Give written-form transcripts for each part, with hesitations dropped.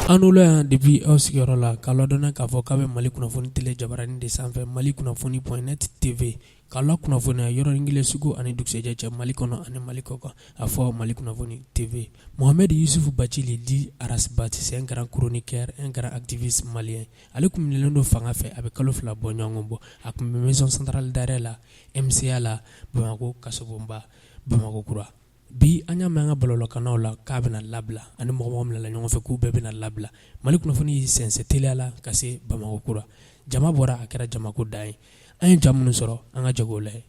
An n'olu yan depuis aw sigiyɔrɔ la k'a ladɔnniya k'a fɔ k'a bɛ Mali kunnafoni télé jabaranin de sanfɛ Mali kunnafoni point net TV k'a la kunnafoniya yɔrɔnin kelen sugu ani dugusɛjɛ cɛ Mali kɔnɔ ani Mali kɔkan a fɔ Mali kunnafoni TV Mohamed Youssouf Bathily dit Ras Bath c'est un grand chroniqueur, un grand activiste malien ale tun minɛlen don fanga fɛ a bɛ kalo 2 bɔɲɔgɔnko bɔ a tun bɛ maison centrale d'arrêt la MCA la Bamakɔ kasobonba Bamakɔ kura bi an y'a mɛn an ka bɔlɔlɔkannaw la k'a bɛna labila ani mɔgɔ mɔgɔ minɛla ɲɔgɔn fɛ k'u bɛɛ bɛna labila Mali kunnafoni y'i sɛnsɛn teliya la ka se Bamakɔ kura jama bɔra a kɛra jamako dan ye an ye ja minnu sɔrɔ an ka jɛ k'o lajɛ.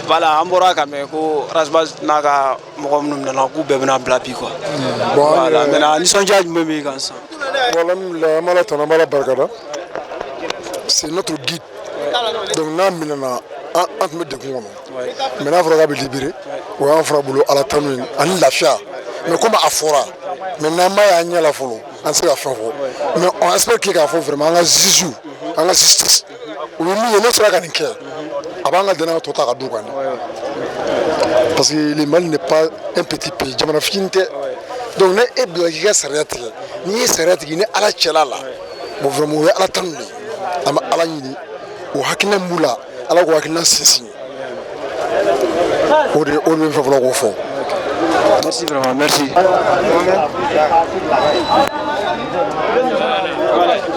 Voilà, an bɔra ka mɛn ko Ras Bath n'a ka mɔgɔ minnu minɛna k'u bɛɛ bɛna bila bi quoi. Voilà, maintenant nisɔndiya jumɛn b'i kan sisan? Bon, alhamdulillah, an b'Ala tanu, an b'Ala barikada. C'est notre guide. Donc n'a minɛna, an tun bɛ degun kɔnɔ. Mais n'a fɔra k'a bɛ libéré, o y'an fana bolo Ala tanu ye ani lafiya. Mais comme a fɔra, mais n'an m'a ye an ɲɛ la fɔlɔ, an tɛ se ka fɛn fɔ. Mais on espère que k'a fɔ vraiment an ka juge, an ka justice, u ye min ye n'o sera ka nin kɛ, a b'an ka danaya tɔ ta ka d'u kan dɛ. Parce que le Mali n'est pas un petit pays, jamana fitinin tɛ. Donc ne e bila k'i ka sariya tigɛ, n'i ye sariya tigɛ ni Ala cɛla la, bon vraiment o ye Ala tanu de ye. An bɛ Ala ɲini, o hakilina min b'u la, Ala k'o hakilina sinsin. O de bɛ fɛ fɔlɔ k'o fɔ. Merci vraiment, merci.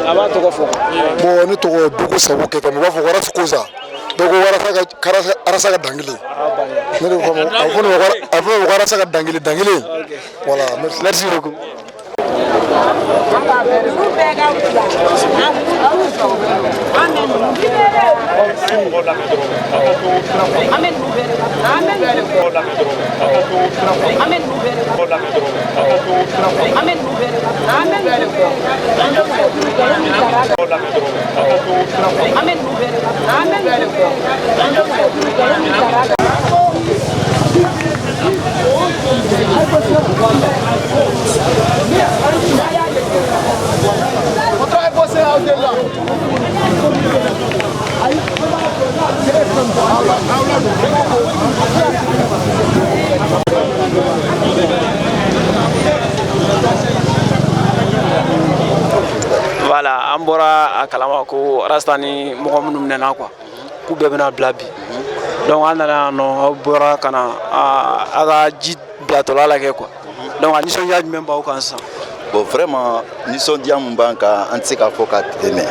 A b'a tɔgɔ fɔ. Bon, ne tɔgɔ Bugu Sabu Keyita, mais u b'a fɔ ko Ras Koza. Dɔw ko Arasa ka dangili. Ne de ko a fɔ ne ma ko a fɔ ne ma ko Arasa ka dangili dangili. Voilà, merci. Merci beaucoup. Voilà, an bɔra a kalama ko Rasta ni mɔgɔ minnu minɛna quoi, k'u bɛɛ bɛna bila bi. Donc an nana yan nɔ, aw bɔra ka na a ka ji bilatɔla lajɛ quoi. Donc a nisɔndiya jumɛn b'aw kan sisan? Bon, vraiment, nisɔndiya min b'an kan, an tɛ se k'a fɔ ka tɛmɛ,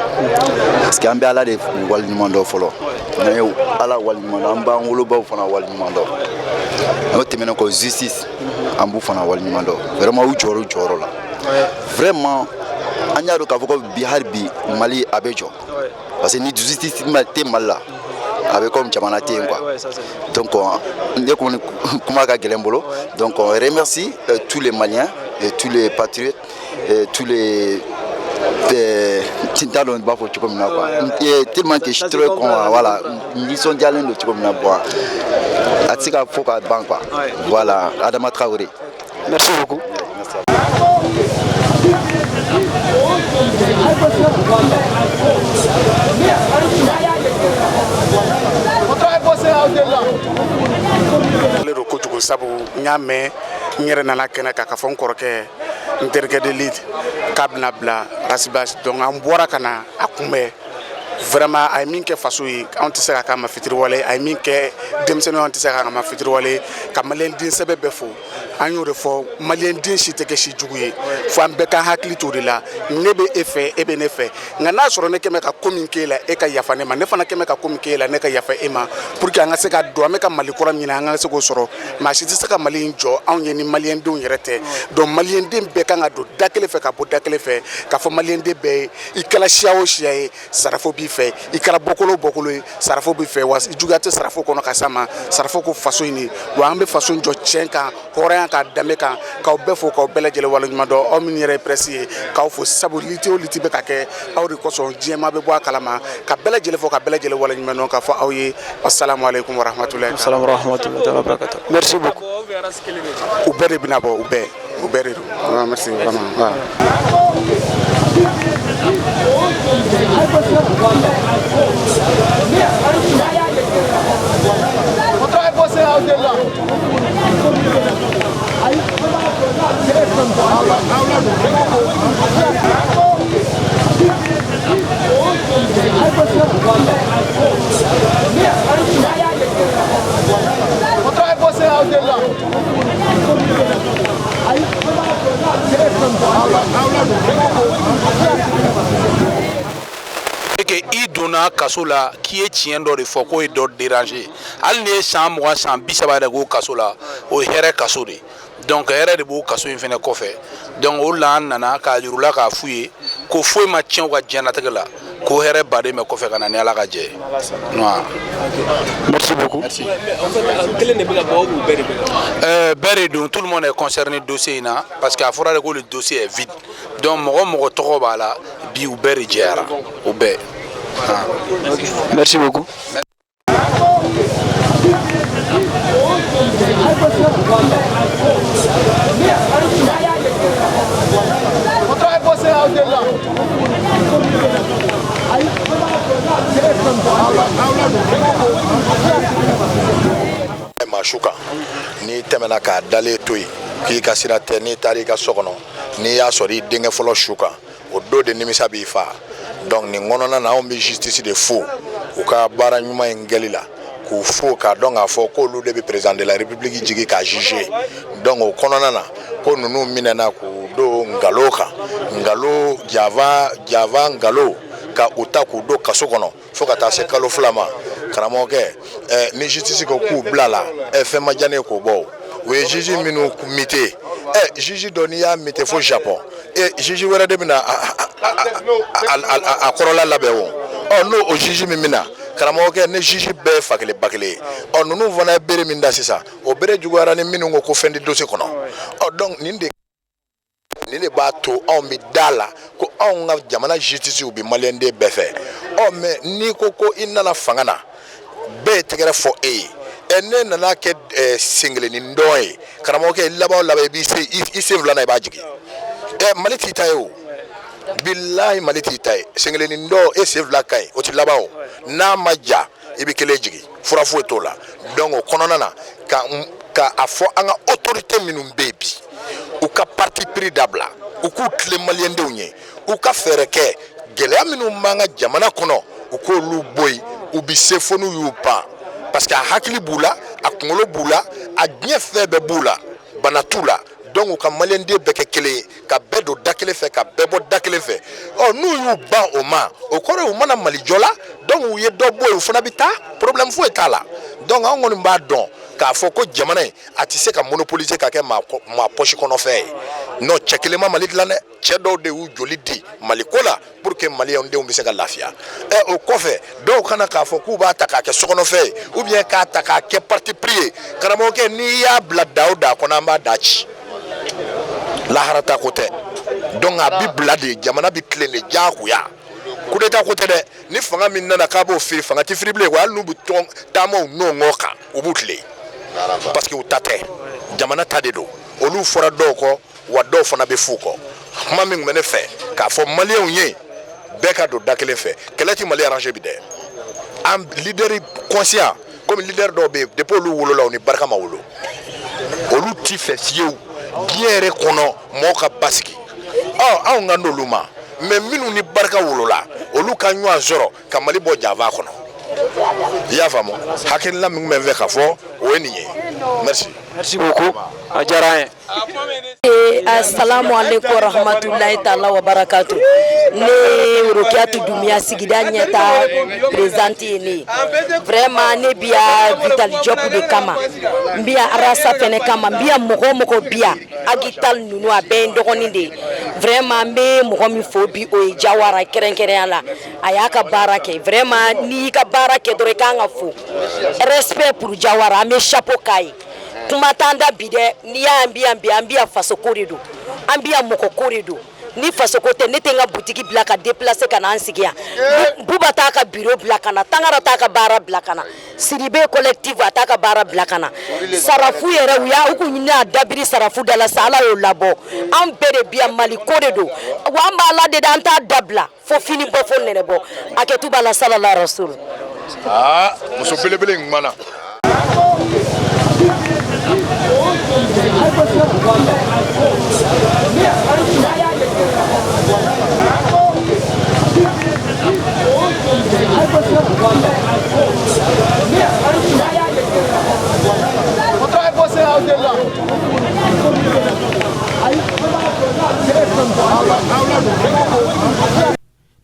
parce que an bɛ Ala de waleɲuman dɔn fɔlɔ. N'an ye Ala waleɲuman dɔn, an b'an wolobaw fana waleɲuman dɔn. N'o tɛmɛnen kɔ, justice, an b'u fana waleɲuman dɔn. Vraiment, u jɔyɔrɔ u jɔyɔrɔ la. Vraiment, an y'a dɔn k'a fɔ ko bi, hali bi, Mali a bɛ jɔ, parce que ni justice tɛ Mali la, a bɛ comme jamana tɛ yen quoi. Donc ne kɔni, kuma ka gɛlɛn n bolo. Donc on remercie tous les Maliens et tous les patriotes et tous les n t'a dɔn n b'a fɔ cogo min na quoi, tellement que je suis très content. Voilà, n nisɔndiyalen don cogo min na, bon, a tɛ se ka fɔ ka ban quoi. Voilà, Adama Traoré. Merci beaucoup. Merci. Ale don kojugu, sabu n y'a mɛn, n yɛrɛ nana kɛnɛ kan k'a fɔ n kɔrɔkɛ, n terikɛ de lead k'a bɛna bila Ras Bath. Donc an bɔra ka na a kunbɛn. Vraiment, a ye min kɛ faso ye, anw tɛ se ka k'a ma fitiriwale. A ye min kɛ denmisɛnninw, anw tɛ se ka k'a ma fitiriwale. Ka maliyɛn den sɛbɛ bɛɛ fo. An y'o de fɔ, maliyɛn den si tɛ kɛ si jugu ye, fo an bɛɛ k'an hakili t'o de la. Ne bɛ e fɛ, e bɛ ne fɛ, nka n'a sɔrɔ ne kɛmɛ ka ko min k'e la, e ka yafa ne ma. Ne fana kɛmɛ ka ko min k'e la, ne ka yafa e ma, pour que an ka se ka don, an bɛ ka Mali kura min ɲini, an ka se k'o sɔrɔ. Maa si tɛ se ka Mali in jɔ anw ye ni maliyɛndenw yɛrɛ tɛ. Donc maliyɛnden bɛɛ kan ka don da kelen fɛ ka bɔ da kelen fɛ, k'a fɔ maliyɛnden bɛɛ ye, i kɛra siya o siya ye, sarafo b'i fɛ. I kɛra bɔkolo o bɔkolo ye, sarafo b'i fɛ. Wa juguya tɛ sarafo kɔnɔ ka s'a ma. Sarafo ko faso in de wa, an bɛ faso in jɔ tiɲɛ kan, hɔrɔnya kan, danbe kan. K'aw bɛɛ fo, k'aw bɛɛ lajɛlen waleɲuman dɔn. Aw minnu yɛrɛ ye presse ye, k'aw fo, sabu lutte o lutte bɛ ka kɛ aw de kosɔn, diɲɛmaa bɛ bɔ a kalama. Ka bɛɛ lajɛlen fo, ka bɛɛ lajɛlen waleɲuman dɔn, k'a fɔ aw ye assalamu alaikum warahmatullahi. Salam rahmatullahi wa barakatuh. Merci beaucoup. U bɛɛ de bɛna bɔ, u bɛɛ de don. Merci vraiment, voilà. Que i donna kaso la k'i ye tiɲɛ dɔ de fɔ k'o ye dɔ déranger, hali n'i ye san 20, san 30 yɛrɛ k'o kaso la, o ye hɛrɛ kaso de. Donc hɛrɛ de b'o kaso in fɛnɛ kɔfɛ. Donc o la, an nana k'a yir'u la, k'a f'u ye ko foyi ma tiɲɛ u ka diɲɛlatigɛ la, ko hɛrɛ baden bɛ kɔfɛ ka na ni Ala ka jɛ ye. Merci beaucoup. Merci. Kelen de bɛ ka bɔ ou bɛɛ de bɛ ka bɔ? Bɛɛ de don, tout le monde est concerné dossier in na, parce que a fɔra de ko le dossier est vide. Donc mɔgɔ mɔgɔ tɔgɔ b'a la bi, u bɛɛ de jɛyara, u bɛɛ. Merci beaucoup. Maa su kan, n'i tɛmɛna k'a dalen to yen k'i ka sira tɛ, n'i taara i ka so kɔnɔ, n'i y'a sɔrɔ i denkɛ fɔlɔ su kan, o don de nimisa b'i fa. Donc nin kɔnɔna na, anw bɛ justice de fo u ka baara ɲuman in kɛli la, k'u fo k'a dɔn k'a fɔ k'olu de bɛ président de la République jigi k'a juger. Donc o kɔnɔna na, ko ninnu minɛna k'u don nkalon kan, nkalon java java, nkalon ka u ta k'u don kaso kɔnɔ fo ka taa se kalo 2 ma. Karamɔgɔkɛ, ni justice ko k'u bila la, fɛn ma diya ne ye k'o bɔ. U ye juge minnu muté, juge dɔ n'i y'a muté fo Japon, juge wɛrɛ de bɛna a kɔrɔla labɛn. O ɔ n'o o juge min bɛna, karamɔgɔkɛ, ni juge bɛɛ ye fa kelen ba kelen ye, ɔ ninnu fana ye bere min da sisan, o bere juguyara ni minnu ko ko fɛn tɛ dossier kɔnɔ. Ɔ donc nin de b'a to anw bɛ da la ko anw ka jamana justice, u bɛ maliyɛnden bɛɛ fɛ. Ɔ mais n'i ko ko i nana fanga na, bɛɛ ye tɛgɛrɛ fɔ e ye, ɛ ne nana kɛ sen kelennin dɔn ye, karamɔgɔkɛ, laban o laban i b'i se i sen fila na, i b'a jigin. Ɛ Mali t'i ta ye o, bilahi, Mali t'i ta ye. Sen kelennin dɔn, e sen fila ka ɲi, o ti laban o. N'a ma ja, i bɛ kelen jigin, fura foyi t'o la. Donc o kɔnɔna na, ka a fɔ an ka autorité minnu bɛ yen bi, u ka parti pris dabila, u k'u tilen maliyɛndenw ye, u ka fɛɛrɛ kɛ gɛlɛya minnu b'an ka jamana kɔnɔ, u k'olu bɔ yen. U bɛ se fo n'u y'u ban, parce que a hakili b'u la, a kunkolo b'u la, a diɲɛ fɛn bɛɛ b'u la, bana t'u la. Donc u ka maliyɛnden bɛɛ kɛ kelen ye, ka bɛɛ don da kelen fɛ, ka bɛɛ bɔ da kelen fɛ. Ɔ n'u y'u ban o ma, o kɔrɔ ye u mana Mali jɔ la. Donc u ye dɔ bɔ yen, u fana bɛ taa, problème foyi t'a la. Donc anw kɔni b'a dɔn k'a fɔ ko jamana in, a tɛ se ka monopoliser ka kɛ maa poche kɔnɔfɛn ye. Non, cɛ kelen ma Mali dilan dɛ, cɛ dɔw de y'u joli di Mali ko la pour que maliyɛndenw bɛ se ka lafiya. Ɛ o kɔfɛ, dɔw kana k'a fɔ k'u b'a ta k'a kɛ sokɔnɔfɛn ye ou bien k'a ta k'a kɛ parti pris ye. Karamɔgɔkɛ, n'i y'a bila da o da kɔnɔ, an b'a da ci, lahara ta ko tɛ. Donc a bi bila de, jamana bi tilen de, diyagoya. Coup d'état ko tɛ dɛ. Ni fanga min nana k'a b'o firi, fanga tɛ firi bilen quoi. Hali n'u bɛ tɔn taamaw nɔngɔn kan, u b'u tilen, parce que u ta tɛ, jamana ta de don. Olu fɔra dɔw kɔ wa, dɔw fana bɛ f'u kɔ. Kuma min tun bɛ ne fɛ k'a fɔ maliyɛnw ye, bɛɛ ka don da kelen fɛ. Kɛlɛ ti Mali arranger bi dɛ. An leader conscient, komi leader dɔw bɛ yen, depuis olu wolola, u ni barika ma wolo, olu ti fɛ fiyewu diɲɛ yɛrɛ kɔnɔ mɔgɔw ka basigi. Ɔ anw ka n'olu ma, mais minnu ni barika barika wolola, olu ka ɲɔgɔn sɔrɔ ka Mali bɔ janfa kɔnɔ. I y'a faamu? Hakilina min bɛ n fɛ ka fɔ, o ye nin ye. Merci. Merci beaucoup, a diyara an ye. Assalamu alaikum warahmatullahi taala wa barakatu. Ne Rokiatu Dumbuya, sigida ɲɛta présidente ye ne ye. Vraiment, ne biya Vital Diop de kama, n biya Arasa fɛnɛ kama, n biya mɔgɔ o mɔgɔ biya Agital ninnu, a bɛɛ ye n dɔgɔnin de ye. Vraiment, n bɛ mɔgɔ min fo bi, o ye Jawara. Kɛrɛnkɛrɛnya la, a y'a ka baara kɛ. Vraiment, n'i y'i ka baara kɛ dɔrɔn, i kan ka fo. Respect pour Jawara, an bɛ chapeau k'a ye. Kuma t'an da bi dɛ. N'i y'an bi yan bi, an bi yan fasoko de don, an bi yan mɔgɔ ko de don. Ni fasoko tɛ, ne tɛ n ka butigi bila ka déplacer ka na an sigi yan. Buba t'a ka bureau bila ka na, Tangara t'a ka baara bila ka na, Sidibe collectif a t'a ka baara bila ka na, Sarafu yɛrɛ u y'a u kun ɲini a dabiri Sarafu da la sa, Ala y'o labɔ. An bɛɛ de bi yan, Mali ko de don wa. An b'a la de, an t'a dabila fo fini bɔ, fo nɛnɛ bɔ. Hakɛtu b'a la, salala rasul. Aa, muso belebele in kumana.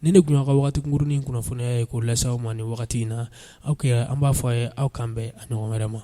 Ni ne tun y'a ka waati kunkurunnin kunnafoniya ye k'o lase aw ma nin wagati in na, aw an b'a fɔ a ye aw k'an bɛn a ɲɔgɔn wɛrɛ ma.